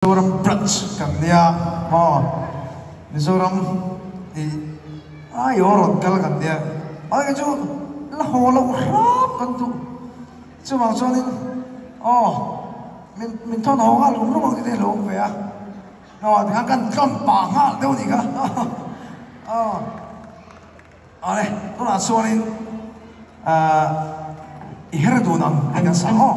Mizoram branch kan nia maw Mizoram i aiawh rawn kal kan nia mahse chu la haw loh hram kan duh chuvang chuanin aw min min thawn haw nghal rum rum ang tih te alo awm ve a aw tikhan kan tlawn pah nghal deuh a nih kha aw awle tunah chuanin ah i her dun ang tih kan sa aw.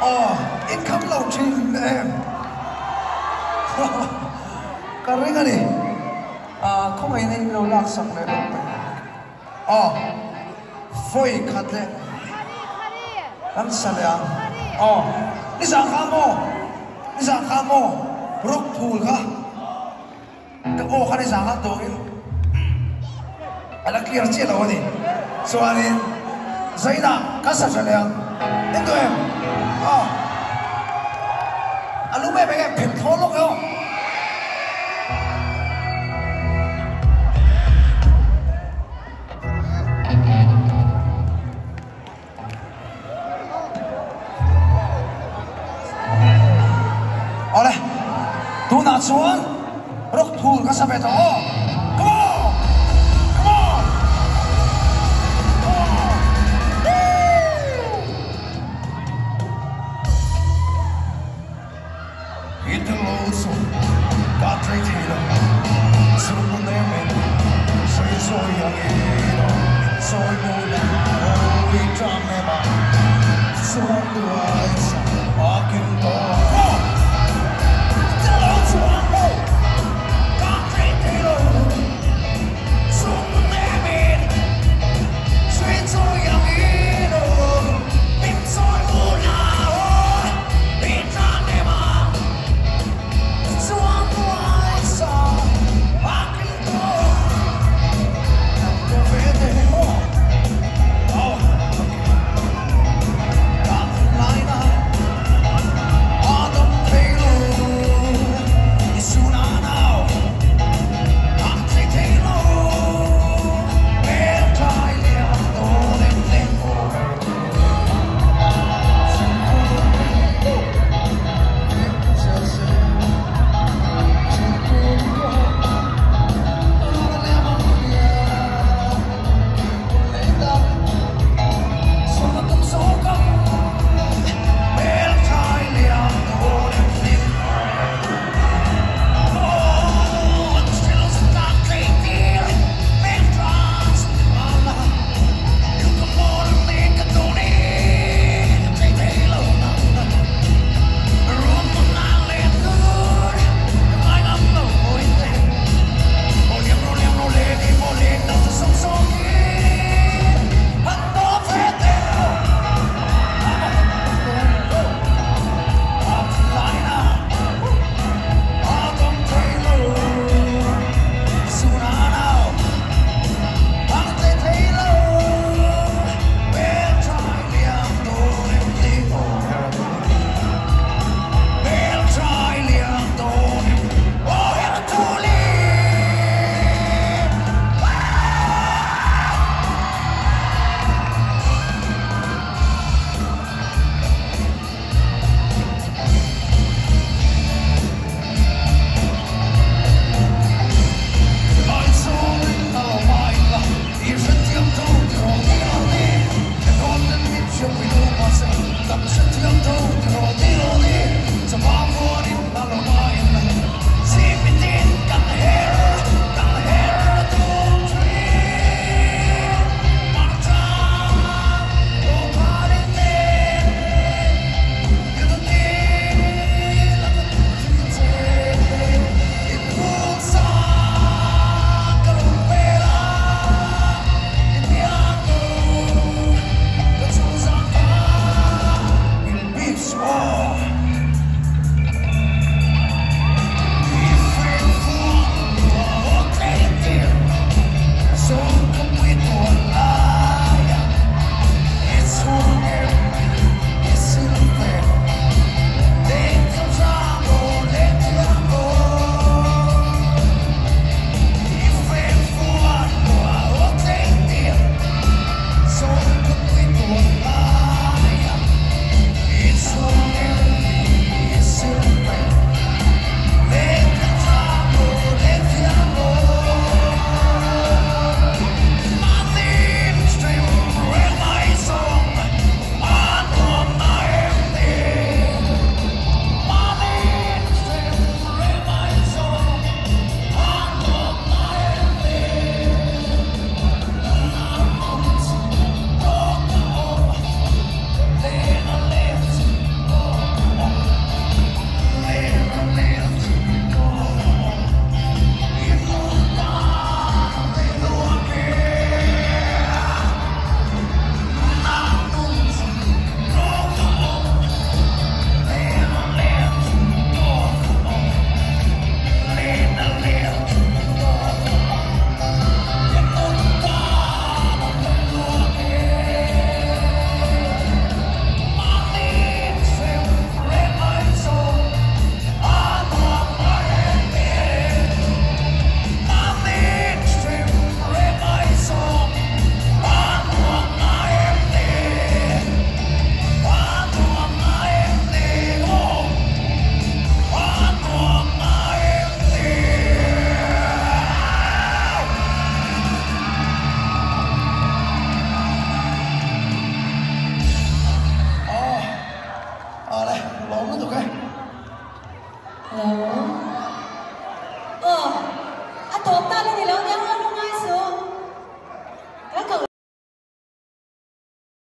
Aw, in kham lo thin em? Ka ring a ni. Ah, khawngaihna in lo laksak leh bawk mai. Aw, vawi khat leh kan sa leh ang. Aw, nizan kha maw? Nizan kha maw? Rock phul kha. Ka aw kha nizan khan dawngin a la clear chiah lo a ni. Chuanin Zaina ka sa tha leh ang. En duh em? Aw. A lum em eng em phelh thawl lawk e aw. Awle. Tunah chuan rock thul ka sa ve tawh aw. Come on! Come on! Come on! Woo! I tello chuan ka tlei thei lo, chhung nem in hrui chawi angin aw, min chawi mu la aw i tang em a, chuan duai sa a kim tawh ang. I tello chuan ka tlei thei lo, chhung nem in hrui chawi angin aw, min chawi mu la aw i tang em a, chuan duai sa a kim tawh ang. Ka ve te maw aw ka thinlai na. A tawp na la ni lo nia.